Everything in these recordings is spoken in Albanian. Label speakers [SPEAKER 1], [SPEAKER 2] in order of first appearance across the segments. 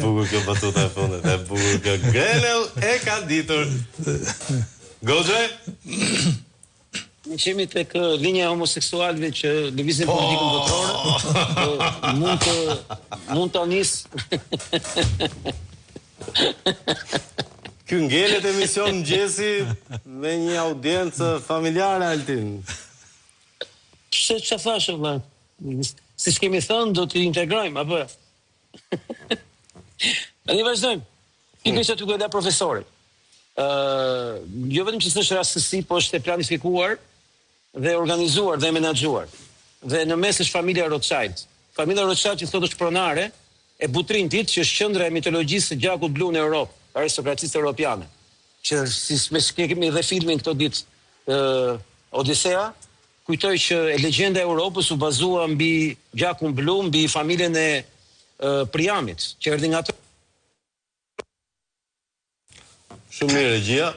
[SPEAKER 1] Bukur kjo batuta e fundit, e bukur kjo. Grenell e ka ditur. Goxhe?
[SPEAKER 2] Ne jemi tek linja e homoseksualëve që lëvizin po. politikën botërore. Mund të mund ta nis.
[SPEAKER 1] Ky ngelet emision mëngjesi me një audiencë familjare Altin.
[SPEAKER 2] Pse ç'a thashë vëlla? Siç kemi thënë do t'i integrojmë apo? Tani vazhdojmë. Pikërisht aty ku e la profesori. Ë, jo vetëm që s'është rastësi, po është e planifikuar dhe e organizuar dhe e menaxhuar. Dhe në mes është familja Rothschild. Familja Rothschild që sot është pronare e Butrintit, që është qendra e mitologjisë së gjakut blu në Europë, aristokracisë europiane. Që si me kemi dhe filmin këto ditë, ë Odisea, Kujtoj që legjenda e Europës u bazua mbi gjakun blu, mbi familjen e Priamit, që erdhi nga
[SPEAKER 1] Shumë mirë regjia.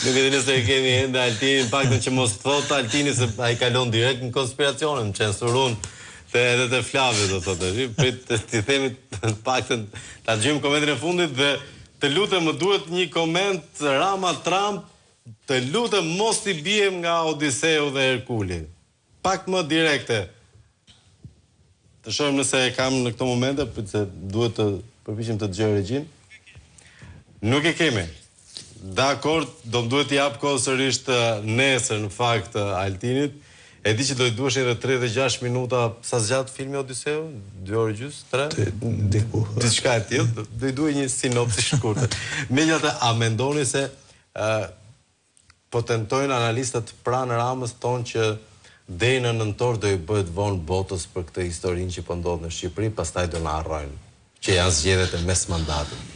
[SPEAKER 1] Nuk e di nëse e kemi ende Altinin, paktën që mos thotë Altini se ai kalon direkt në konspiracione, më censurun te edhe te Flavio do thotë tash. Prit t'i themi të paktën ta dëgjojmë komentin e fundit dhe të lutem më duhet një koment Rama Trump Të lutem mos t'i biem nga Odiseu dhe Herkuli. Pak më direkte. Të shohim nëse e kam në këto momente, prit se duhet të përpiqem të dëgjoj regjinë. Nuk e kemi. Dakord, do më duhet t'i jap kohë sërish nesër në fakt Altinit. E di që do i duheshin edhe 36 minuta, sa zgjat filmi Odiseu? 2 orë gjys, 3?
[SPEAKER 3] Diku.
[SPEAKER 1] Diçka e tillë, do i duhej një sinopsis i shkurtër. Megjithatë, a mendoni se Po tentojnë analistët pranë Ramës thonë që deri në nëntor do i bëhet vonë botës për këtë historinë që po ndodh në Shqipëri, pastaj do na harrojnë, që janë zgjedhjet e mesmandatit.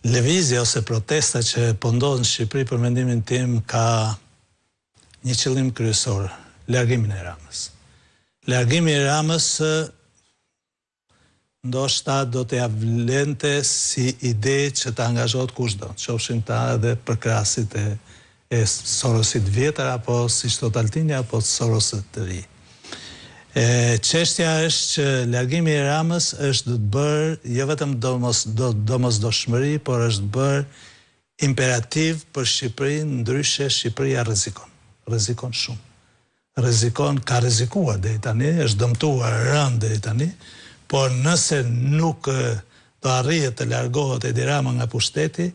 [SPEAKER 3] Lëvizja ose protesta që po ndodh në Shqipëri për mendimin tim ka një qëllim kryesor, largimin e Ramës. Largimi i Ramës Ndoshta do t'ia vlente si ide që të angazhohet kushdo, qofshin këta edhe përkrahësit e e Sorosit të vjetër apo siç thotë Altini apo Sorosit të ri. E çështja është që largimi i Ramës është bërë jo vetëm domos do domosdoshmëri, por është bërë imperativ për Shqipërinë, ndryshe Shqipëria rrezikon. Rrezikon shumë. Rrezikon, ka rrezikuar deri tani, është dëmtuar rëndë deri tani, por nëse nuk do arrihet të largohet Edi Rama nga pushteti,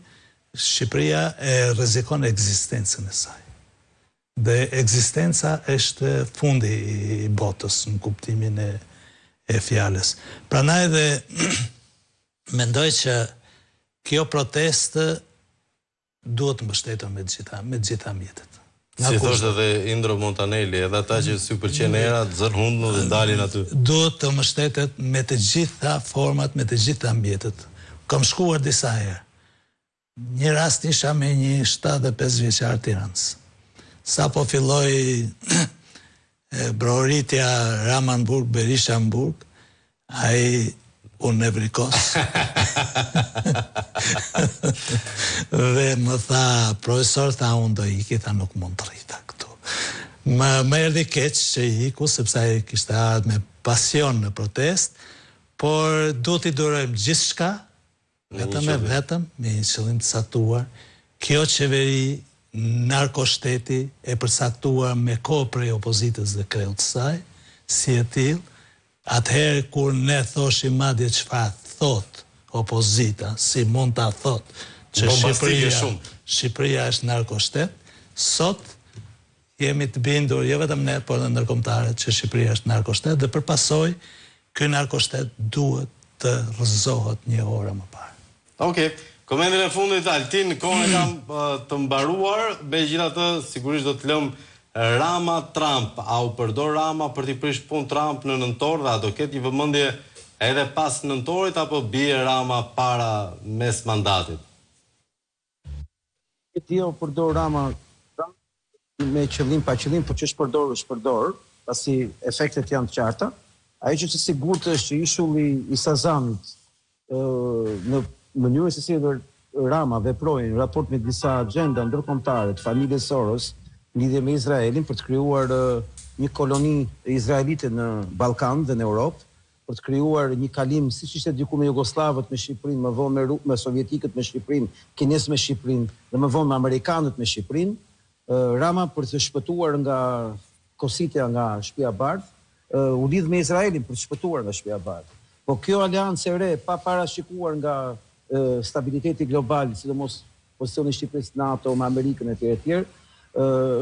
[SPEAKER 3] Shqipëria e rrezikon ekzistencën e saj. Dhe ekzistenca është fundi i botës në kuptimin e e fjalës. Prandaj dhe mendoj që kjo protestë duhet mbështetur me të gjitha, me të gjitha mjetet.
[SPEAKER 1] Nga si thoshte dhe Indro Montanelli, edhe ata që s'ju pëlqen era, të zënë hundën dhe dalin aty.
[SPEAKER 3] Duhet të mbështetet me të gjitha format, me të gjitha mjetet. Kam shkuar disa herë. Një rast isha me një 75 vjeçar Tiranës. Sapo filloi Brohoritja Rama në burg, Berisha në burg, ai u nevrikos. Dhe më tha, profesor, tha, unë do iki, tha, nuk mund të rri, tha, këtu. Më, më erdhi keq që iku, sepse ai kishte ardhur me pasion në protestë, por duhet t'i durojmë gjithçka, Vetëm e vetëm me një qëllim të caktuar, kjo qeveri narkoshteti e përcaktuar me kohë prej opozitës dhe kreut të saj, si e tillë, atëherë kur ne thoshim madje çfarë thotë opozita, si mund ta thotë që Shqipëria, Shqipëria është narkoshtet, sot jemi të bindur, jo vetëm ne, por edhe ndërkombëtarët që Shqipëria është narkoshtet dhe për pasojë Ky narkoshtet duhet të rrëzohet një orë e më
[SPEAKER 1] parë. Okej. Komentin e fundit Altin, kohën e kam të mbaruar, megjithatë sigurisht do të lëmë Rama Trump, a u përdor Rama për t'i prish punë Trump në nëntor dhe a do ketë një vëmendje edhe pas nëntorit apo bie Rama para mes mandatit?
[SPEAKER 2] E di a u përdor Rama me qëllim pa qëllim, por që është përdorur është përdorur, pasi efektet janë të qarta. Ajo që është e sigurt është që ishulli i Sazanit në mënyrën se si Rama veproi në raport me disa agjenda ndërkombëtare të familjes Soros në lidhje me Izraelin për të krijuar një koloni izraelite në Ballkan dhe në Europë. për të krijuar një kalim siç ishte dikur me jugosllavët me Shqipërinë, më vonë me me sovjetikët me Shqipërinë, kinezët me Shqipërinë dhe më vonë me amerikanët me Shqipërinë. Rama për të shpëtuar nga kositja nga Shtëpia e Bardhë, u lidh me Izraelin për të shpëtuar nga Shtëpia e Bardhë. Po kjo aleancë e re pa parashikuar nga stabiliteti global, sidomos pozicioni i Shqipërisë në NATO, me Amerikën etj etj,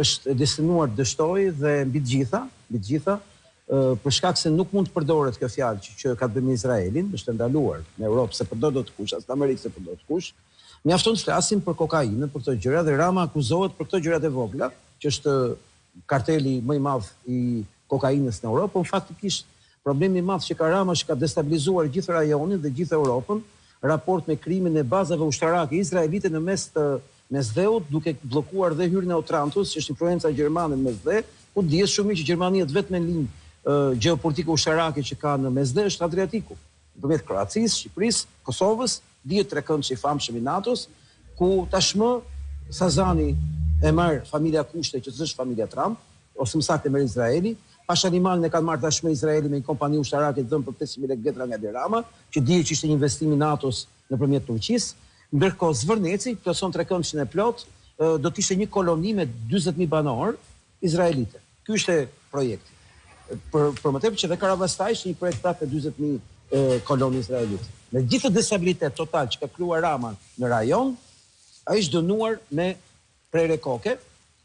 [SPEAKER 2] është e destinuar të dështojë dhe mbi të gjitha, mbi të gjitha, për shkak se nuk mund të përdoret kjo fjalë që, që ka të bëjë me Izraelin, është e ndaluar në Europë, s'e përdor dot kush, as në Amerikë s'e përdor kush. Mjafton të flasim për kokainën, për këto gjëra dhe Rama akuzohet për këto gjërat e vogla, që është karteli më i madh i kokainës në Europë, por faktikisht problemi i madh që ka Rama është që ka destabilizuar gjithë rajonin dhe gjithë Europën, raport me krijimin e bazave ushtarake izraelite në mes të Mesdheut, duke bllokuar dhe hyrjen e Otrantos, që është influenca gjermane në Mesdhe, ku dihet shumë mirë që Gjermania të vetmen linjë gjeopolitike ushtarake që ka në Mesdhe është Adriatiku. Nëpërmjet Kroacisë, Shqipërisë, Kosovës, dihet trekëndëshi i famshëm i NATO-s, ku tashmë Sazani e merr familja Kushte që s'është familja Trump, ose më saktë e merr Izraeli, Pashalimanin e kanë marrë tashmë Izraeli me një kompani ushtarake të dhënë për 500.000 lekë vjetra nga Edi Rama, që dihet që ishte një investim i NATO-s nëpërmjet Turqisë. Ndërkohë Zvërneci plotëson trekëndëshin e plotë, do të ishte një koloni me 40.000 banorë izraelite. Ky ishte projekti. Për për më tepër që dhe Karavastai ishte një projekt prapë me 40.000 kolonë izraelitë. Me gjithë këtë destabilitet total që ka krijuar Rama në rajon, ai është dënuar me prerje koke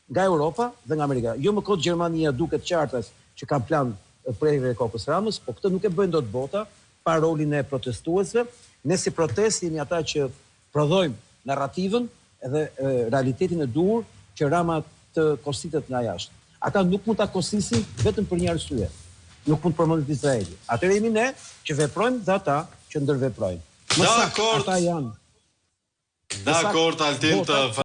[SPEAKER 2] nga Europa dhe nga Amerika. Jo më kot Gjermania duket qartas që ka plan prerjen e kokës Ramës, po këtë nuk e bëjnë dot bota pa rolin e protestuesve. Ne si protestë jemi ata që prodhojmë narrativën edhe realitetin e duhur që Rama të kositet nga jashtë. Ata nuk mund ta kosisin vetëm për një arsye, nuk mund të përmendet Izraeli. Atëherë jemi ne që veprojmë dhe ata që ndërveprojnë. Më saktë, ata janë
[SPEAKER 1] Dakord Altin të.